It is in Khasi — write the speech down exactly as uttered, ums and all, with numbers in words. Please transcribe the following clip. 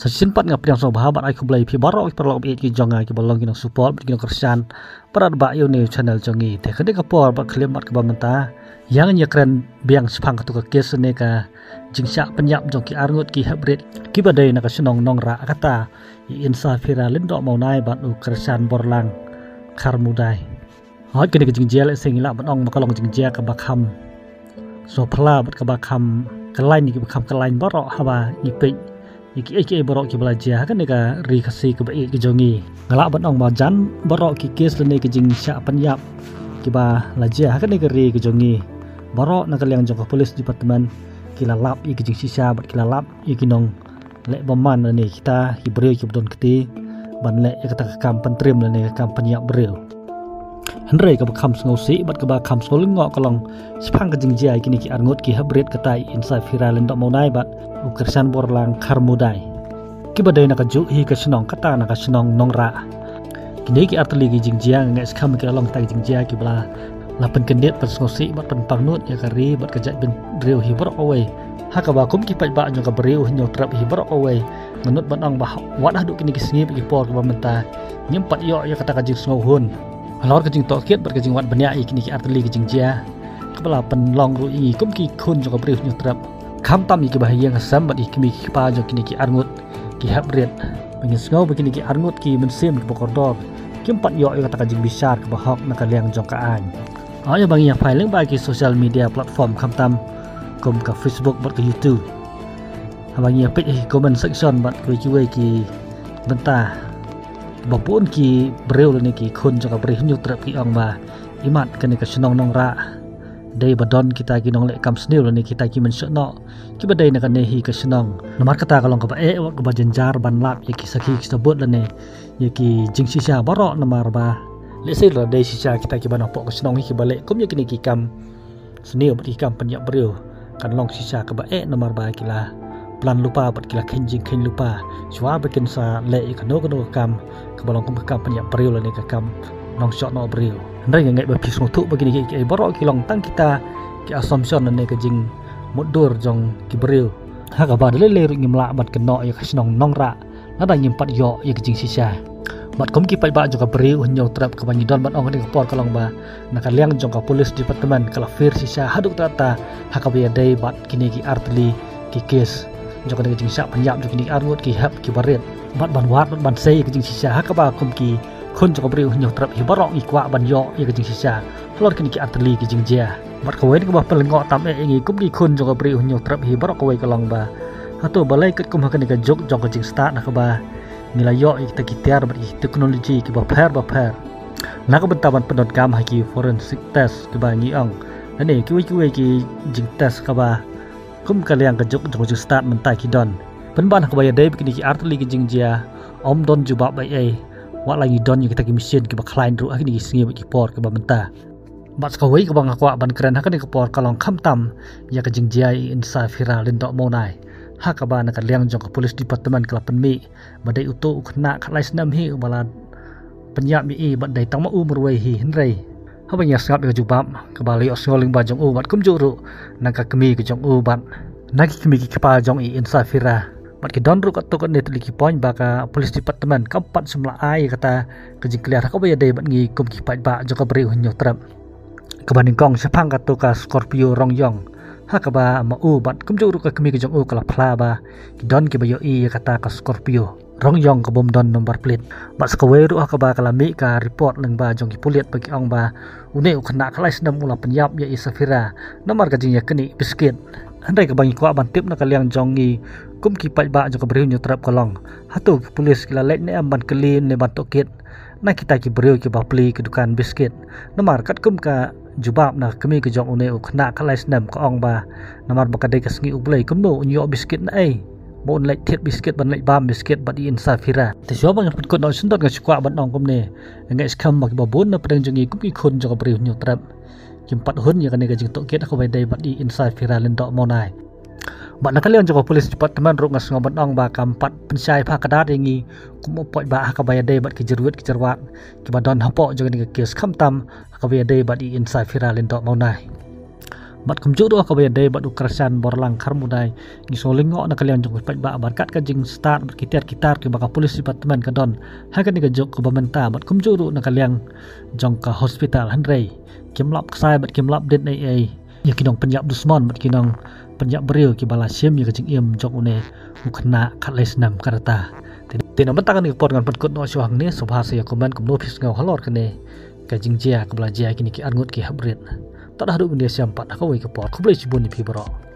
Sa shisien pat nga pdiang sngewbha bad ai khublei phi baroh ki paralok baieit ki jong nga kiba long ki nongsupport bad ki nongkyrshan para ba ïa une u channel jong ngi. Te ka dei ka por bad ka khyllipmat kaba mynta ïa ngin ïa kren biang shaphang katu ka kes ne ka jingshah pynïap jong ki arngut ki hep rit kiba dei na ka shnong Nongrah kata i Insaphira Lyngdoh Mawnai bad u Kyrshan Borlang Kharmudai. Hooid, kane ka jingjia lehse ngi lah ban ong ba ka long jingjia kaba kham sngewphylla bad kaba kham khlaiñ, kaba kham khlaiñ baroh haba ngi peit ïa kiei kiei baroh kiba la jia ha kane ka ri Khasi kaba ïeit ka jong ngi. Nga lah ban ong ba jan baroh ki kes lane ki jingshah pynïap kiba la jia ha kane ka ri ka jong ngi, baroh na ka liang jong ka police department ki la lap ïa ki jingshisha bad ki la lap ïa ki nongleh bymman lane kita ki briew kiba don kti ban leh ïa kata ka kam pyntrim lane ka kam pynïap briew. Hynrei kaba kham sngewsih bad kaba kham sngewlyngngoh ka long shaphang ka jingjia ïa kine ki arngut ki hep rit kata i Insaphira Lyngdoh Mawnai bad u Kyrshan Borlang Kharmudai, kiba dei na kajuh hi ka shnong kata na ka shnong Nongrah. Kine ki artylli ki jingjia nga ngeit skhem ki la long kita ki jingjia kiba la, la pynkyndit, pynsngewsih bad pynpangnud ïa ka ri bad ka jaitbynriew hi baroh kawei. Ha kaba kum ki paidbah jong ka Bri U Hynñiewtrep hi baroh kawei, nga nud ban ong ba wat haduh kine ki sngi bad ki por kiba mynta ngim pat ïoh ïa kata ka jingsngewhun halor ka jingtohkit bad ka jingwad bniah ïa kine ki artylli ki jingjia kaba la pynlong ruh ïa ngi kum ki khun jong ka Bri U Hynñiewtrep, khamtam ïa kiba ha ïing ha sem bad ïa ki kmie ki kpa jong kine ki arngut ki hep rit. Ba ngin sngew ba kine ki arngut ki mynsiem kiba kordor kim pat ïoh ïa kata ka jingbishar kaba hok na ka liang jong ka aiñ. Hooid, haba ngi ïa phai lyngba ki social media platform khamtam kum ka Facebook bad ka YouTube, haba ngi ïa peit ha ki comment section bad kiwei kiwei ki bynta, ba bun ki briew lane ki khun jong ka Bri U Hynñiewtrep ki ong ba imat kane ka shnong Nongrah dei ba don kita ki nongleh kam sniew lane kita ki mynshuh noh kiba dei na kane hi ka shnong. Namar kata ka long kaba eh bad kaba jynjar ban lap ïa ki sakhi ki sabut lane ïa ki jingshisha baroh, namar ba lehse lada dei shisha kita kiba na poh ka shnong hi kiba leh kum ïa kine ki kam sniew bad ki kam pynïap briew, kan long shisha kaba eh namar ba ki la plan lypa bad ki la kheiñ jingkheiñ lypa shuwa ba kin sa leh ïa kano kano ka kam kaba long kum ka kam pynïap briew lane ka kam nongshoh noh briew. Hynrei nga ngeit ba phi sngewthuh ba kine kiei kiei baroh ki long tang kita ki assumption lane ka jingmutdur jong ki briew, ha kaba da lei lei ruh ngim lah ban kynnoh ïa ka shnong Nongrah lada ngim pat ïoh ïa ka jingshisha. Bad kum ki paidbah jong ka Bri U Hynñiewtrep, kaba ngi don ban ong ha kane ka por ka long ba na ka liang jong ka police department ka la fir shisha haduh katta ha kaba ïadei bad kine ki artylli ki kes jong kane ka jingshah pynïap jong kine ki arngut ki hep kiba rit, bad ban wad bad ban sei ïa ka jingshisha ha kaba kum ki khun jong ka Bri U Hynñiewtrep hi baroh ngi kwah ban ïoh ïa ka jingshisha halor kine ki artylli ki jingjia. Bad kawei na kaba pynlyngngoh tam eh ïa ngi kum ki khun jong ka Bri U Hynñiewtrep hi baroh kawei ka long ba hato balei katkum ha kane ka juk jong ka jingstad ha kaba ngi la ïoh ïa kita ki tiar bad ki technology kiba pher ba pher na ka bynta ban pyndonkam ha ki forensic test kiba ngi ong lane kiwei kiwei ki jingtest kaba kum ka liang ka juk jong ka jingstad mynta ki don. Pynban ha kaba ïadei bad kine ki artylli ki jingjia ym don jubab ei ei, wat la ngi don ïa kita ki machine kiba khlaiñ ruh ha kine ki sngi bad ki por kiba mynta. Bad sa kawei kaba nga kwah ban kren ha kane ka por ka long khamtam ïa ka jingjia i Insaphira Lyngdoh Mawnai, ha kaba na ka liang jong ka police department ka la pynmih ba dei uto u khynnah khatlai snem hi uba la pynïap ïa i bad dei tang ma u marwei hi, hynrei haba ngi ïa sngap ïa ka jubab kaba la ïohsngew lyngba jong u bad kumjuh ruh na ka kmie ka jong u bad na ki kmie ki kpa jong i Insaphira, bad ki don ruh katto katne tylli ki point ba ka police department kam pat shym la ai ïa kata ka jingkylliang ha kaba ïadei bad ngi kum ki paidbah jong ka Bri U Hynñiewtrep, kaba nyngkong shaphang kato ka Scorpio Rong Ïong, ha kaba ma u bad kumjuh ruh ka kmie ka jong u ka la phla ba ki don kiba ïohi ïa kata ka Scorpio Rong Ïong ka bym don number plate. Bad sa kawei ruh ha kaba ka la mih ka report lyngba jong ki pulit ba ki ong ba une u khynnah khatlai snem u la pynïap ïa i Saphira namar ka jingïaknieh biskit. Hynrei kaba ngi kwah ban tip na ka liang jong ngi kum ki paidbah jong ka Bri U Hynñiewtrep ka long, hato ki pulit ki la leit ne em ban kylli ne ban tohkit na kita ki briew kiba plie ki dukan biskit? Namar katkum ka jubab na ka kmie ka jong une u khynnah khatlai snem ka ong ba namar ba ka dei ka sngi U Blei, kumno un ïoh biskit na ei, ba un leit thied biskit ban leit bam biskit bad i Insaphira? Te shuwa ba ngan pynkut noh shynrut nga shu kwah ban ong kumne, nga ngeit skhem ba kiba bun na pdeng jong ngi kum ki khun jong ka Bri U Hynñiewtrep kim pat hun ïa kane ka jingtohkit ha kaba ïadei bad i Insaphira Lyngdoh Mawnai. Bad na ka liang jong ka police department ruh nga sngew ban ong ba kam pat pynshai pha kdar ïa ngi kum u paidbah ha kaba ïadei bad ki jyrwit ki jyrwat kiba don hapoh jong kane ka kes khamtam ha kaba ïadei bad i Insaphira Lyngdoh Mawnai. Bad kumjuh ruh kaba ïadei bad u Kristan Borlang Kharmudai, ngi sngewlyngngoh na ka liang jong ki paidbah bad kat ka jingstad bad ki tiar ki tar kiba ka police department ka don ha kane ka juk kaba mynta, bad kumjuh ruh na ka liang jong ka hospital, hynrei kim lap ksai bad kim lap dien ei ei ïa ki nongpynïap dusmon bad ki nongpynïap briew kiba la shim ïa ka jingim jong une u khynnah khatlai snem ka rta. Te na mynta kane ka por ngan pynkut noh shuwa hangne, sngewbha sa ïa comment kumno phi sngew halor kane ka jingjia kaba la jia kine ki arngut ki hapdeng. Tad haduh ban ïashem pat ha kawei ka por, khublei shibun ïa phi baroh.